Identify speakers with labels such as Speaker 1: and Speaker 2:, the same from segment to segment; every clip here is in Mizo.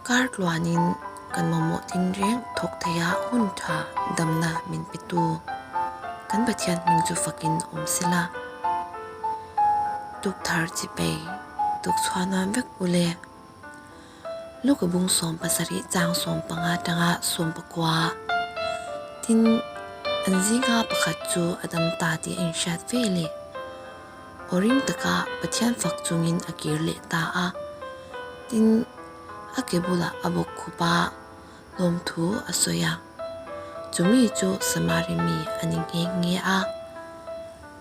Speaker 1: Kar tluanin kan mamawh tinreng thawk theia hun tha damna min petu kan Pathian hming chu fakin awm sela. Tukthar chipei tukchhuah nuam vek u le. Luka bung 17 chang 15 tanga 19. Tin, an zinga pakhat chu a dam ta tih a inhriat ve leh. Aw ring taka Pathian fak chungin a kir leh ta a. Tin, a ke bulah a bawk khup a, lawmthu a sawi a. Chumi chu Samari mi a ni nghe nghe a.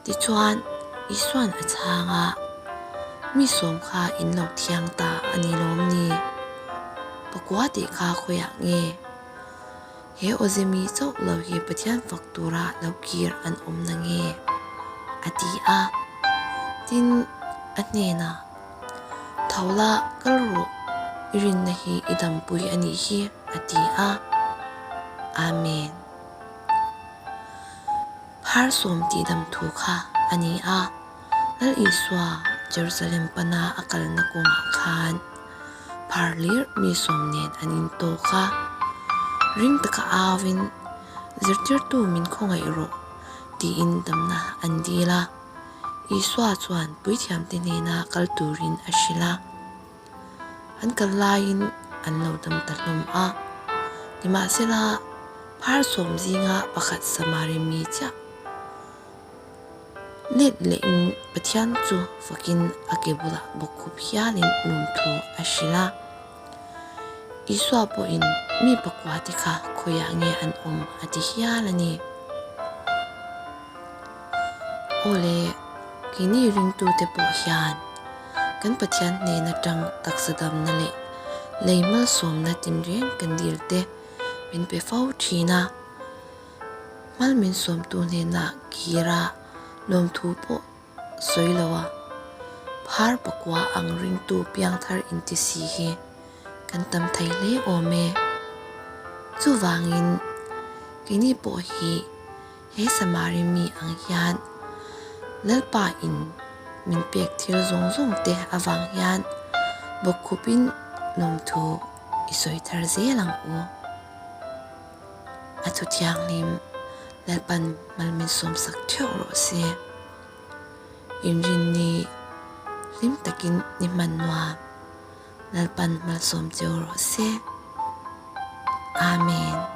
Speaker 1: Tichuan, Isua'n a chhang a, Mi sawm kha in lo thiang ta a ni lawm ni? Pakua tih kha khawiah nge? He awzemi chauh lo hi Pathian fak tura lo kir an awm na nge? a ti a. Tin, a hnenah, Tho la, kal rawh, i rinna hi i dampui a nih hi, a ti a. Amen. Phar sawm tih dam thu kha a ni a, Lal Isua Jerusalem pana a kalna kawngah khan phar lir mi sawm nen an intawk a. Ring taka auin, Zirtirtu min khawngaih rawh, tiin damna an dil a. Isua chuan puithiamte hnena kal turin a hrilh a. An kal laiin an lo dam ta hlawm a. Nimahsela, phar sawm zinga pakhat Samari mi chiah let lehin Pathian chu fakin a ke bulah bawkkhup hialin lungthu a hrilh a. Isua pawhin mi pakua te kha khawiah nge an awm a ti hial a ni. Aw le, keini ringtute pawh hian kan Pathian hnen atang taksa damna leh lei malsawmna tinreng kan dil te min pe fo thin a. Hmal min sawmtu hnenah kira lawmthu pawh sawi lo a, phar pakua ang ringtu piangthar inti si hi kan tam thei hle awm e. Chuvangin keini pawh hi he Samari mi ang hian Lalpa in min pek thil zawng zawng te avang hian bawkkhupin lawmthu i sawi thar zel ang u. A thu thianghlim Lalpan mal min sawmsak theuh rawh se. Inrinni hlim takin ni hman nuam Lalpan malsawm cheu rawh se. Amen.